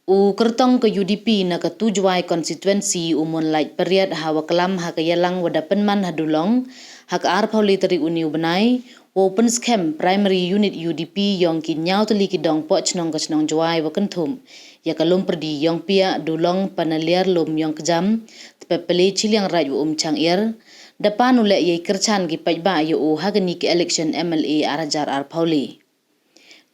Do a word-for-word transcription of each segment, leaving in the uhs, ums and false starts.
U kyrtong ka U D P na ka tu Jwai constituency u Moonlight Pariat ha wa klam ha ka yalang wa da pynman ha Dulong, ha ka arphaw le tarik u ni u bnai, wow pynskhem primary unit U D P yong ki ñiaw tylli ki dong poh chnong ka chnong Jwai wa kynthup ya ka Lumpyrdi, Yongpiah, Dulong, Panaliar, Lumyongkjam, Tpepele, Chilliangraij wa Umchangiar. Da pan u leh yei kyrchan ki paidbah ya u ha kani ka election M L A ar hajar arphaw le.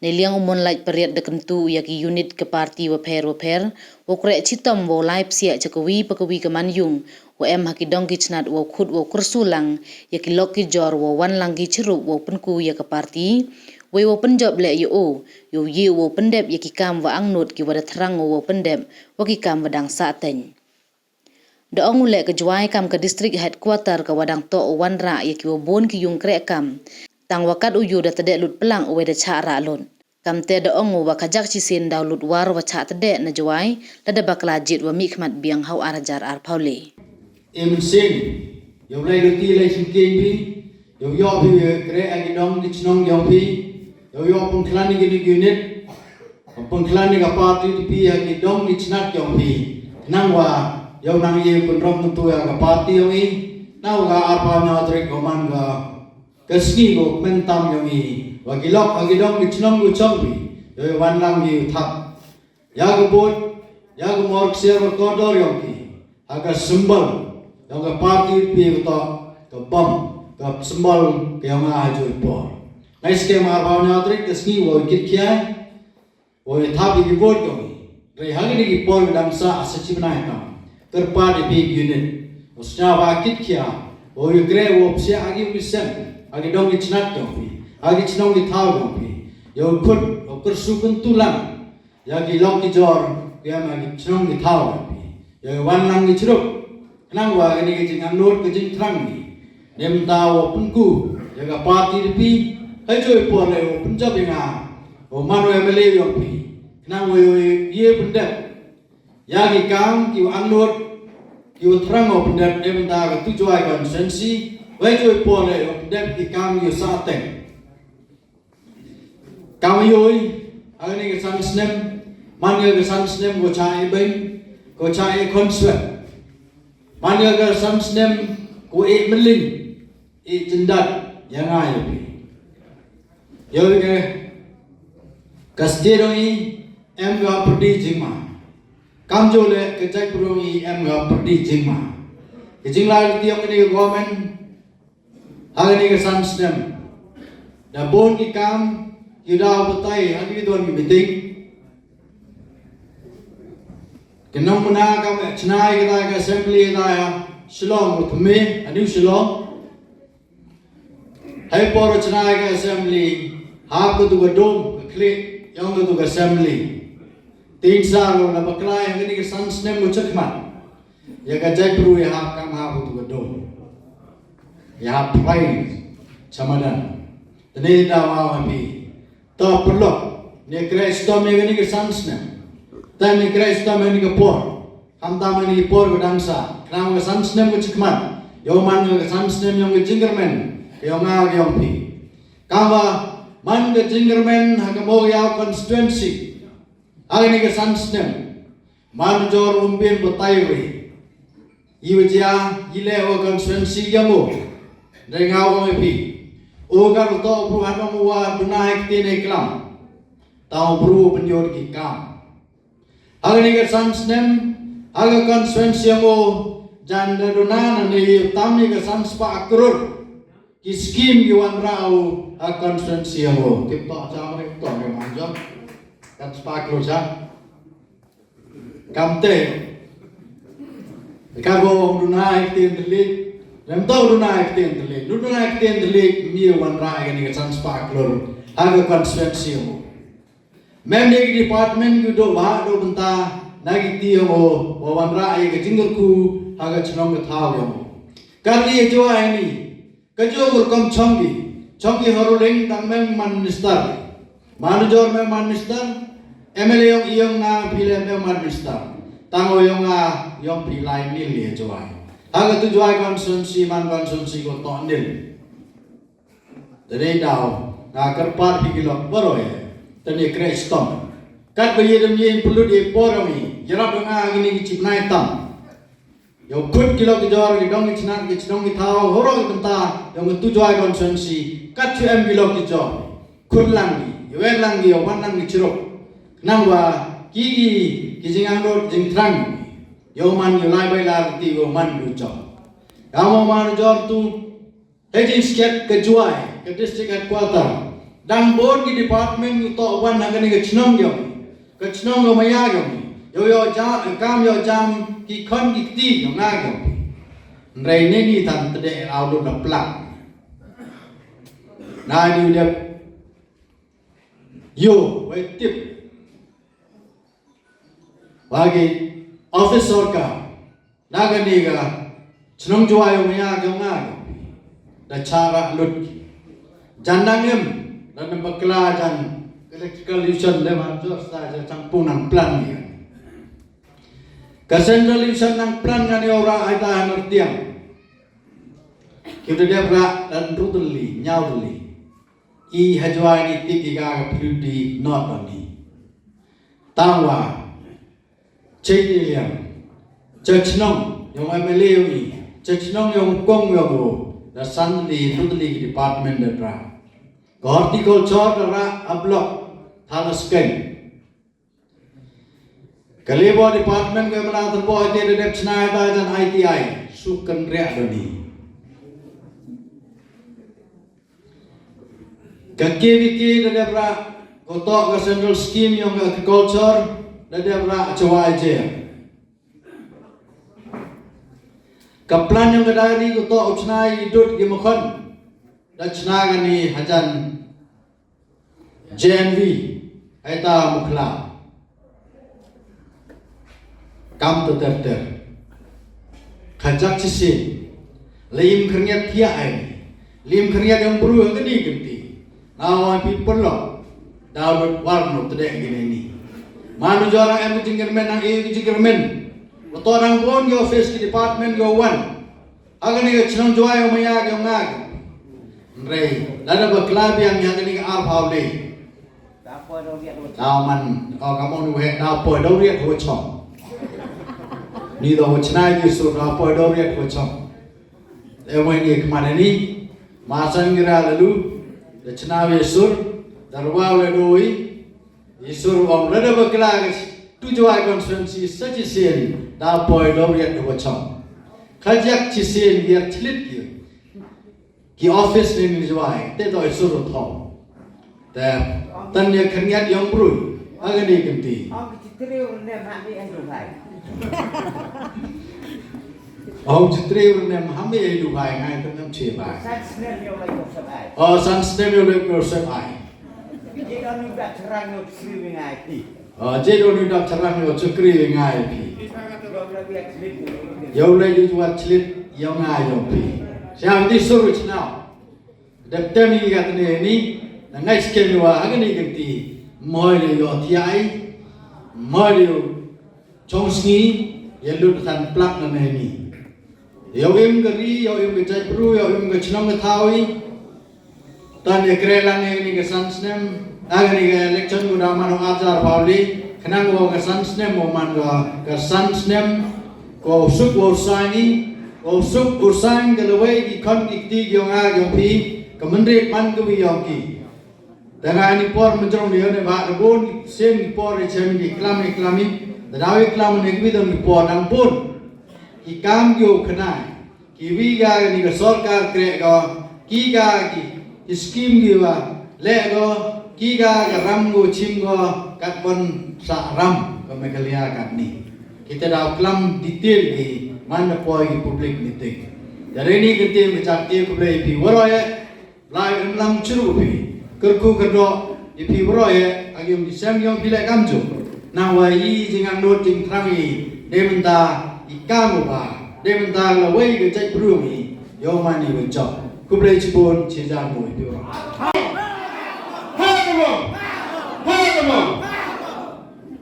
Neiliang u Moonlight Pariat da kyntu u ya ki unit ka party wapher wapher, wow kreh chitom wow lai psiah cha kawi pa kawi ka manyung, wow em ha ki dong ki chnat wow khut wow kyrsu lang ya ki lok ki jor wow wan lang ki chirup wow pynku ya ka party, wei wow pynjop leh ya u, yow ye u wow pyndep ya ki kam wa angnud ki wa da thrang u wow pyndep, wa ki kam wa dang sahteng. Da ong u leh ka Jwai kam ka district headquarter ka wa dang toh u wanrah ya ki wa bun ki yung kreh kam. Tang wa kat u yoo da tdeh lut plang u wei da chah rah lut. Kamte da ong u wa ka jak chisien daw lut war wa chah tdeh na Jwai, lada bakla jied wa mihkhmat biang ha u ar hajar arphaw le. Em sien, yow lai luti lai chimkeng bi, yow yoh bi kreh ha ki dong ki chnong yong phi, yow yoh pynkhlan ki unit, pynkhlan ka party U D P ha ki dong ki chnat yong phi. Khnang wa yow nang ye pynrop myntu ya ka party yong i. Nau ka arphaw ñiaw tarik ko man ka, ka sngi ko kmen tam yong i. Wa ki lok ha ki dong ki chnong ko chong phi, yow wan lang ki u thap ya ka vote, ya ka mor ksiar wa kordor yong ki. Ha ka symbol yong ka party U D P ko toh ka bom, ka symbol ka yong nga ha jooh i por. Ngai skhem arphaw ñiaw tarik ka sngi wow kit khia, wow thap ya ki vote yong i. Rei ha kini ki por ka dang sah, sa chi bnai tam, kyrpad ya phi ki unit, wow sñiaw wa kit khia, wow ya kreh wow psiah ha ki wi sem, ha ki dong ki chnat yong phi, ha ki chnong ki thaw yong phi. Yow khut wow kyrsu kyntu lang ya ki lok ki jor, ki em ha ki chnong ki thaw yong phi. Yow wan lang ki chirup, khnang wa kani ka jingangnud ka jingthrang ni, ne mynta wow pynku ya ka party U D P ha jooh i por le wow pynjop ya nga wow man u M L A yong phi. Khnang wa yow ye pyndep ya ki kam ki wa angnud, ki wa thrang wow pyndep, ne mynta ka tu Jwai constituency, wa ha jooh i por le wow pyndep ki kam ki wa sahteng. Kam yow i, ha kani ka san snem, man ka ka san snem ko chah e beiñ, ko chah e khonswet. Man ka ka san snem ko e mylliñ, e jyndat ya nga ya phi. Yow i ka, ka state yong i em ka pyrdi jingma. Kamjooh le ka jaitbru yong i em ka pyrdi jingma. Ka jinglai luti yong kani ka government ha kani ka san snem, da bun ki kam ki daw batai ha ki don ki meeting. Ka nongmuna kam chna i ka da ka assembly da ya Shillong, u thymme ha New Shillong. Hei por chna i ka assembly, hap ka tu ka dom, ka khlieh yong ka tu ka assembly. Tin sa ro na bakla ya kani ka san snem u chakmat ya ka jaitbru ya hap kam hap ka tu ka dom, ya hap prai chamadan. Tene da wa wa phi. To pyrlok ne kreh chitom ya kani ka san snem. Tang ne kreh chitom ya kani ka por. Khamtam ya kani ka por ka dang sah. Khnang ka san snem ka chakmat, yow man ka san snem yong ka jingkyrmen ka yong nga ka yong phi. Kam wa man ka jingkyrmen ha ka Mowkaiaw constituency ha kani ka san snem. Manager um bien batai re. I wa jia, i le wa constituency yong o. Dei nga ong e phi, o ka ru toh bru hanong wa duna hei ktien hei klam. Tang bru pynyod ki kam. Ha kani ka san snem, ha ka constituency yong o, jan da duna na ne tam ni ka san spah klur ki scheme ki wanrah u ha constituency yong o. Ki toh cha re, toh re man jong. Kan spah klur cha. Kamte. Ka bo duna hei ktien tylli. Lem toh duna hei ktien tylli. Duna hei ktien tylli, mi wanrah kani ka san spah klur ha ka constituency yong o. Mem de ki department ki dooh wa dooh bynta na ki ti yong o, wa wanrah ya ka jingkyrkhu ha ka chnong ka thaw yong o. Kani ya Jwai ni, ka jooh ka rukom chong ki, chong ki Haruleng tang mem man minister. Manager mem man minister, M L A yong i yong nga phi le mem man minister. Tang o yong nga yong phi lai nil ya Jwai. Ha ka tu Jwai constituency man constituency ko toh nil. Tene daw, nga kyrpad phi ki lok baroh ya. Tene kreh chitom. Kat ba ye dem ye pynlut ye por yong i, yarap yong nga ha kini ki chipnai tam. Yow khut ki lok ki jor, ki dong ki chnat, ki chnong ki thaw, horo ki bynta yong ka tu Jowai constituency, kat chu em ki lok ki jor. Khut lang ki, yow wer lang ki, yow wan lang ki chirup. Khnang wa ki ki, ki jingangnud jingthrang yow man yow lai bai lar ti yow man yow jor. Ka mo man jor tu, hei jingsiat ka Jowai, ka district headquarter. Dang bun ki department u toh wan ha kani ka chnong yong, ka chnong yong maya yong. Yow yow jam, kam yow jam ki khon ki kti yong nga yong. Hynrei neini tang tdeh aw lut na plak. Na ni u dep yow wei tip wa ki office sorkar na kani ka chnong Jowai yong maya yong nga da chara lut ki. Jan dang em, da na bakla jan electrical division le man jor sa ja chang pung nang plan ni. Ka central division nang plan nga ni ora ai ta hanar tiang. Ki da dep ra dan ru deli, nyaw deli. I ha Jowai ni tip i ka ka priority not on ni. Tang wa, chei ti liang. Cha chnong yong M L A yong i, cha chnong yong kong yong o, da san li, lut li ki department da ra. Ka horticulture da ra a block, thala sken. Ka Labour Department ka mala tyrbo ite da dep chna ta jan I T I, suk kan riak da ni. Ka K V K da dep ra, ko toh ka central scheme yong ka agriculture, da dep ra chwa je. Ka plan yong ka dairy ko toh u chna i dud ki makhon, da chna kani hajan J N V, hei ta Mukhla. Kam to ter ter. Khajak chisien. Lim khyndiat thiah ai. Lim khyndiat yong bru ha kani kynti. Nga wan pi pynlok. Daw lut war no tdeh kini ni. Manu jora em ki jingkyrmen nang e ki jingkyrmen. Wa toh nang bun ki office ki department ki wan. Ha kani ka chnong Jowai yong maya yong nga. Hynrei, lada bakla biang ya kani ka arphaw le. Daw man, o ka mon weh, daw poi daw riat wa chong. Ni daw chna ki sur, daw poi daw riat wa chong. E wei ni kman ni, masan gira lalu, da chna wi sur, da rwa wi doi, i sur ong lada bakla ka tu Jowai constituency sa chisien, da poi daw riat wa chong. Khajak chisien wi chlit ki. Ki office ni ni Jowai, te to i sur tho. Te, tan ya khyndiat yong bru, ha kani kynti. Ong ki chitri ur ne ma mi ai du bai. Ong chitri ur ne ma mi ai du bai, ngai tan nam che bai. San snem yow lai ko sep ai. O, san snem yow lai ko sep ai. Ki don ni ba charang yow chri wi ngai pi. O, je don ni dap charang yow chukri wi ngai pi. Yow lai di tuat chlit yow ngai yow pi. Siang di sur chna. Dep tem i gat ne ni, na ngai skem yow ha kani kynti. Moi de yow thiai, moi de yow chong sngi, ya lut tan plak na ne ni. Yow im ka ri, yow im ka jaitbru, yow im ka chnong ka thaw i. Tan ya kre lang ya kani ka san snem, ha kani ka election ko da man u arjar pawli, khnang wow ka san snem wow man ka, ka san snem, ko suk wow sain i, ko suk wow sain ka lawei ki khon ki kti ki yong nga yong phi, ka mynrit man ka wi yong ki. Te nga ni por mynjrong ni yong ne ba da bun, sien ni por ni chem ni klam ni klam ni, da daw i klam ni kwi dong ni por dang bun. Ki kam ki u khnai. Ki wi ka ni ka sorkar kreh ko, ki ka ki, ki scheme ki wa leh ko, ki ka ka ram ko chim ko, kat pon sa ram ka Meghalaya kat ni. Kita daw klam detail ki, man da poi ki public meeting. Dari ni kynti ka chak ti ku blei pi waroh ya, Lai em lam chru phi, kyrkhu kyrdoh, i phi waroh ya, agi em ki sem yong phi leh kam ju. Na wa i jingangnud jingthrang i, de mynta i kam u ba, de mynta lawei ka jaitbru i, yow man i wa jop. Khublei chibun, chijan mo i phi waroh.